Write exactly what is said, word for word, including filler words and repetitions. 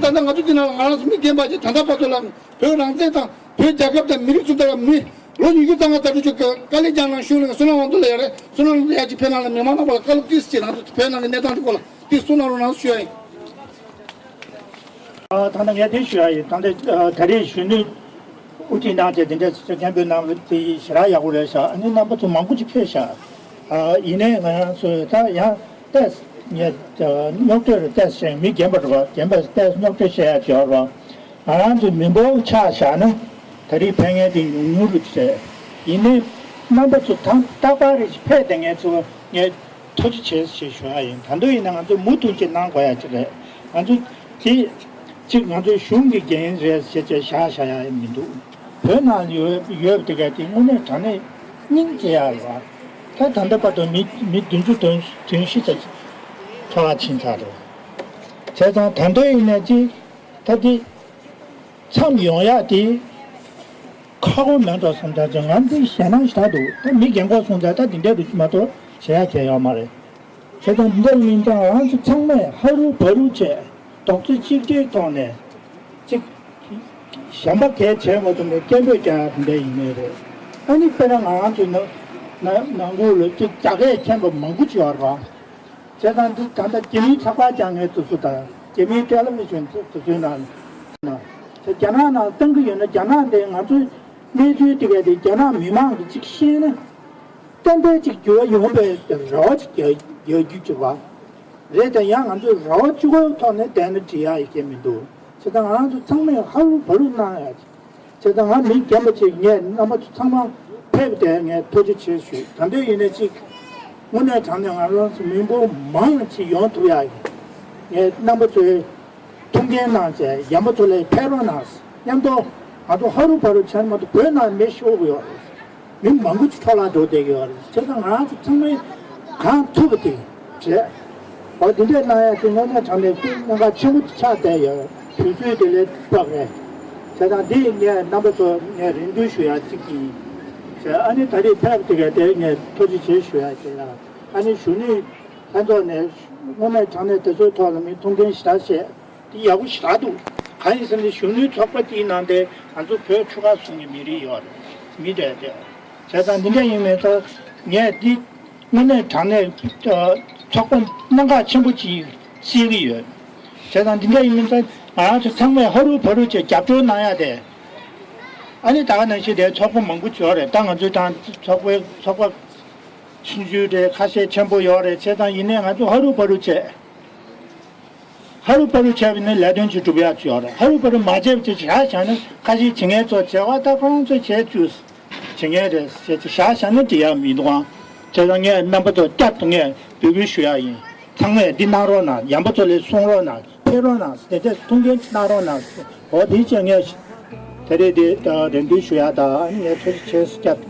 ད་ལྟ་ང་ཚོ་འདི་ནང་ལ་ང་རང་ཚོ་མི་རྒན་པ་ཅིག་ད་ལྟ་བར་དུ་ལ་བོད་རང་བཙན་དང་བོད་རྒྱལ་ཁབ་དང་མི་རིགས་ཚོ་ལྟར་མི་ལོ་ཉི་ཤུ་རྩ་ལྔ་ད་དུ་ཅིག་དཀའ་ལས་བརྒྱབ་གནང་བཞུགས་གནང་བསོད་ནམས་དབང་འདུས་ལགས་ཡ་རེད། བསོད་ནམས་ལགས་ཡ་ཅིག་ཕེབས་གནང་ལ་མི་མང་རྣམ་པ་ལ་བཀའ་སློབ་ཏོག་ཙམ་ཅིག་གནང་དུ་ཕེབས་གནང་གི་གནས་སྟངས་དེ་སྐོར་ལ་ཏོག་ཙམ་གསུང་གནང་རོགས་གནང་ཞུ་ཡ་ཡིན། ཨ། ད་ལྟ་ངས་དེ་ཞུ་ཡ་ཡིན། ད་ལྟ་ཨ། ད་རེས་གཞོན་ནུ་དབུ་ཁྲིད་གནང་བྱས་དེ་འདྲའི་སྐད་ཆ་སྐད་འབོད་གནང་བ་དེ་ཞེ་དྲག་ཡག་པོ་རེད་ཤག་ཨ་ནི་རྣམ་པ་ཚོ་མང་པོ་ཅིག་ཕེབས་ཤག་ཨ། ཡིན་ནའི་ང་རང་ཚོས་ད་ཡང་ཏོག་ཙམ་ངས་རྙོག་དྲ་རེ་ཏོག་ཙམ་བཤད། མི་རྒན་པ་རེད་པ། རྒན་པ་ཏོག་ཙམ་རྙོག་དྲ་བཤད་ཡ་ཅིག་ཡོད་རེད་པ། ང་རང་ཚོ་མི་འབོར་ཆ་བཞག་ན་ད་རེས་ཕེབས་མཁན་དེ་ཉུང་ཉུང་རུ་ཆགས། ཡིན་ནའི་རྣམ་པ་ཚོ་ད་རྟག་པར་རེ་ཞིག་ཕེབས་བསྡད་མཁན་ཚོ་ངས་ཐུགས་རྗེ་ཆེ་ཞེས་ཞུ་ཡ་ཡིན། ད་དུང་ཡིན་ན་ང་ཚོས་མུ་མཐུད་ཅིག་གནང་དགོས་ཡ་ཅིག་རེད། ང་ཚོ་དེ་གཅིག་ང་ཚོའི་གཞུང་གི་འགན་རེད་ཟེར་བྱས་བཞག་བཞག་ཡ་མི་འདུག་བོད་ནང་ཡོད་ཡོད་པ་དེ་ག་དེ་དངོས་གནས་དྲང་གནས་སྙིང་རྗེ་ཡ་རེད་པ། ད་ད་ལྟ་བར་དུ་མི་མི་བདུན་ཅུ་དོན་དོན་བཞི་ཙམ་འཚོ་བ་ཕྱིན་ཚར་རེད། བྱས་ཙང་ད་དུང་ཡིན་ན་ཅིག་ད་དེ་མཚམས་ཡོང་ཡག་དེ་ཁག་པོ་མེད་འགྲོ་བསམ་ཚར་ཙང་ང་འདི་ཞེད་སྣང་ཞེ་དྲག་འདུག་ད་མི་རྒན་གོག་སོང་ཙང་ད་འདི་འདྲའི་རུ་ཅིག་མ་གཏོགས་བྱེད་ཡག་གང་ཡོད་མ་རེད། བྱས་ཙང་འདི་འདྲ་མིན་ཙང་ང་ཚོ་ཚང་མས་ཧ་རུ་བ་རུ་བྱས་རྡོག་རྩ་གཅིག་སྒྲིལ་ཐོག་ནས་ཅིག་གཞན་པ་གས་བྱས་མ་ཐུབ་ནས་སྐད་འབོད་རྒྱག་ཡག་འདི་འདྲ་ཡིན་ངེས་རེད། ཨ་ནི་དཔེར་ན་ང་རང་ཚོའི་ནང་ནང་ནང་ཁུལ་ལ་ཅིག་རྒྱ་སྐད་མཁྱེན་པ་མང་པོ་ཅིག་ཡོད་རེད་པ། བྱས་ཙང་འདི་ད་ལྟ་རྒྱ་མིའི་ཚགས་པར་རྒྱག་མཁན་དེ་ཚོ་དང་རྒྱ་མིའི་ཊེ་ལེ་བི་ཤོན་དེ་ཚོའི་ནང་ན། རྒྱ་ནག་ནང་བཏང་གི་ཡོད་ན་རྒྱ་ནག་འདི་ང་ཚོའི་གནས་ཚུལ་དེ་ག་དེ་རྒྱ་ནག་མི་མང་གིས་ཅིག་ཤེས་ན་ཏན་ཏན་ཅིག་འགྱུར་བ་ཡོང་བའི་རེ་བ་ཅིག་རྒྱག་རྒྱུ་ཅིག་བ་རེད་དེ། ཡང་ང་ཚོས་རེ་བ་གཅིག་པོའི་ཐོག་ནས་བསྡད་ན་འགྲིག་ཡག་ཡོད་མཁན་མི་འདུག་བྱས་ཙང་ང་རང་ཚོ་ཚང་མས་ཧ་རུ་བ་རུ་གནང་ཡག་ཅིག་བྱས་ཙང་ང་མི་རྒན་པ་ཅིག་ངས་རྣམ་པ་ཚོ་ཚང་མ་ཕེབས་ཏེ་ངས་ཐུགས་རྗེ་ཆེ་ཞུ། ད་འདོད་ཡིན་ན་ཅིག་དངོས་གནས་དྲང་གནས་ང་རང་ཚོ་མི་འབོར་མང་ཅིག་ཡོང་ཐུབ་ཡག་ཡིན། ངས་རྣམ་པ་ཚོའི་ཐུགས་འགན་གནང་བྱས་རྒན་པ་ཚོ་ལ་ཕེབས་རོགས་གནང་། མཉམ་དུ་ང་ཚོ་ཧ་རུ་བ་རུ་བྱས་མ་གཏོགས་བོད་ནང་མི་ཤོར་གི་ཡོད་རེད། མི་མང་པོ་ཅིག་འཕྲོ་བརླག་འགྲོ་བསྡད་ཀྱི་ཡོད་རེད། བྱས་ཙང་ང་རང་ཚོ་ཚང་མས་གང་ཐུབ་པ་དེ་བྱས། འོ་དེ་འདྲས་གནང་ཡ་དེ་དངོས་གནས་དྲང་གནས་དཔེ་གནད་འགག་ཆེན་པོ་ཆགས་བསྡད་ཡོད། དུས་ཚོད་དེ་ལས་སྐབས་རེད། བྱས་ཙང་འདི་ངས་རྣམ་པ་ཚོ་ངས་རེ་འདུན་ཞུ་ཡ་གཅིག་ཡིན། བྱས་ཨ་ནི་ད་རེས་ཕེབས་དེ་ག་དེ་ངས་ཐུགས་རྗེ་ཆེ་ཞུ་ཡ་བྱས་ཡ། ཨ་ནི་གཞོན་ནུ་ལྷན་ཚོགས་ནས་དངོས་གནས་དྲང་གནས་དེ་ཚོའི་ཐོག་ལ་མི་ཐུགས་འགན་ཞེ་དྲག་བཞེས། དེ་ཡག་པོ་ཞེ་དྲག་འདུག་གང་ཡིན་ཟེར་ན་གཞོན་ནུའི་ཚོགས་པ་དེའི་ནང་དེ་ང་ཚོ་བོད་ཆོལ་ཁ་གསུམ་གྱི་མི་རིགས་ཡོད་རེད། མི་དེ་དེ་བྱས་ཙང་འདི་འདྲ་ཡིན་མིན་ཚོ་ངས་འདི་དངོས་གནས་དྲང་གནས་ཚོགས་པ་གནད་འགག་ཆེན་པོ་ཅིག་བརྩི་གི་ཡོད། བྱས་ཙང་འདི་འདྲ་ཡིན་མིན་ཚོ་ང་རང་ཚོ་ཚང་མས་ཧ་རུ་བ་རུ་བྱས་རྒྱབ་སྐྱོར་གནང་ཡ་དེ། ཨ་ནི་ད་ག་ནང་བཞིན་དེ་ཚོགས་པ་མང་པོ་ཡོད་རེད། ད་ང་ཚོའི་དང་ཚོགས་པའི་ཚོགས་པ་ཆུང་ཆུང་རེད། ཁ་ཤས་ཆེན་པོ་ཡོད་རེད། བྱས་ཙང་ཡིན་ནའི་ང་ཚོ་ཧ་རུ་བ་རུ་བྱས། ཧ་རུ་བ་རུ་བྱས་པ་ཡིན་ན་ལས་དོན་ཅིག་སྒྲུབ་ཡག་ཅིག་ཡོད་རེད། ཧ་རུ་བ་རུ་མ་བྱས་པ་ཅིག་བཞག་བཞག་ན་ཁ་ཤས་བྱེད་མཁན་ཚོ་བྱེད་པ་ད་ཁོང་ཚོས་བྱས་བཅུག་བྱེད་མཁན་རེད་ཟེར་ཅིག་བཞག་བཞག་ན་འགྲིག་ཡག་མི་འདུག་ཨང་། བྱས་ཙང་ངས་རྣམ་པ་ཚོ་བསྐྱར་དུ་ངས་འབོད་སྐུལ་ཞུ་ཡག་ཡིན། ཚང་མས་འདི་གནང་རོགས་གནང་། རྒན་པ་ཚོ་ལ་གསུང་རོགས་གནང་། ཕེབས་རོགས་གནང་། དེ་འདྲས་ཐུགས་འགན་གནང་རོགས་གནང་། འོ་དེ་བྱས་ངས་ད་རེས་འདི་རེ་འདུན་ཞུ་ཡག་དང་ངས་ཐུགས་རྗེ་ཆེ་བསྐྱར་